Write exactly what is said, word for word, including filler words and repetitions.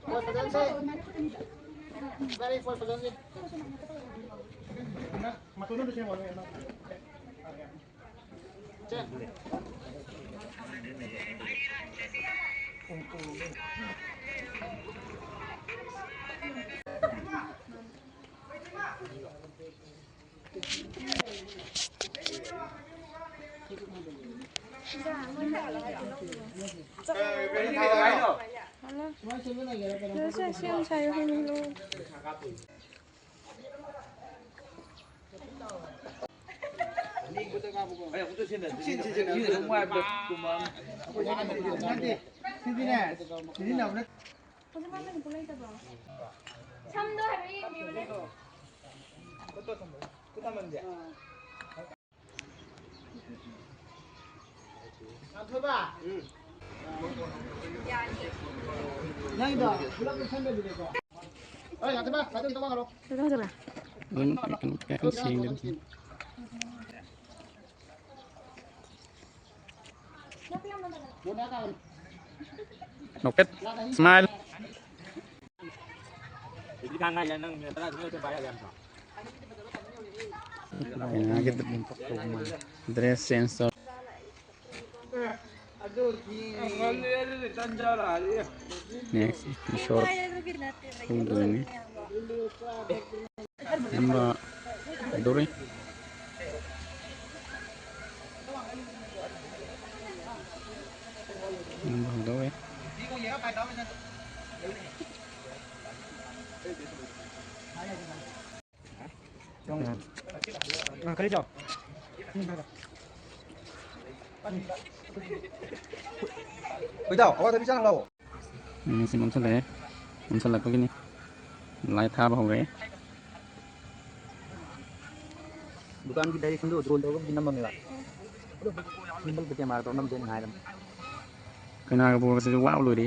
ꯄꯣꯠ ꯐꯖꯅ ꯁꯦ꯫ ꯒꯥꯔꯤ ꯄꯣꯠ ꯐꯖꯅ ꯁꯦ꯫ ꯁꯦ꯫ ꯁꯝꯗꯣ ꯍꯥꯏꯐꯦꯠ ꯌꯦꯡꯕꯤꯌꯨꯅꯦ꯫ ꯅꯪꯗꯣ ꯄꯨꯂꯞ ꯄꯨꯟꯁꯟꯗꯕꯤꯗꯀꯣ꯫ ꯍꯣꯏ, ꯌꯥꯗꯕ, ꯌꯥꯗꯕ, ꯇꯧꯕ ꯉꯝꯃꯔꯣꯏ꯫ ꯀꯩꯅꯣ, ꯀꯩꯅꯣ, ꯀꯩꯅꯣ ꯁꯦꯡꯗꯕ꯫ ꯅꯣꯛꯐꯦꯠ, ꯁ꯭ꯃꯥꯏꯜ꯫ ꯗ꯭ꯔꯦꯁ ꯆꯦꯟꯖ ꯇꯧ꯫ ꯅꯦꯛꯁ ꯏꯁꯣꯔ ꯍꯧꯗꯣꯏꯅꯤ꯫ ꯅꯝꯕ ꯀꯩꯗꯧꯔꯤ? ꯅꯝꯕ ꯍꯧꯗꯧꯔꯦ꯫ ꯏꯇꯥꯎ, ꯑꯋꯥ ꯊꯕꯤ ꯆꯥꯅ ꯂꯥꯛꯑꯣ꯫ ꯎꯝ, ꯁꯤ ꯑꯣꯟꯁꯜꯂꯛꯑꯦ꯫ ꯑꯣꯟꯁꯜꯂꯛꯄꯒꯤꯅꯤ꯫ ꯂꯥꯏꯠ ꯊꯥꯕ ꯍꯧꯔꯛꯑꯦ꯫ ꯗꯨꯀꯥꯟꯒꯤ ꯗꯥꯏꯔꯦꯛꯁꯟꯗꯨ ꯗ꯭ꯔꯣꯟ ꯇꯧꯔꯒꯕꯨꯗꯤ ꯅꯝꯃꯝꯃꯦꯕ꯫ ꯁꯤꯝꯕꯜꯗ ꯀꯦꯃꯦꯔꯥ ꯇꯧꯔ ꯅꯝꯁꯦꯅ ꯍꯥꯏꯔꯝꯃꯦ꯫ ꯀꯩꯅꯥꯒ ꯕꯣꯔꯒꯁꯤꯁꯨ ꯋꯥꯕ ꯂꯣꯏꯔꯦ꯫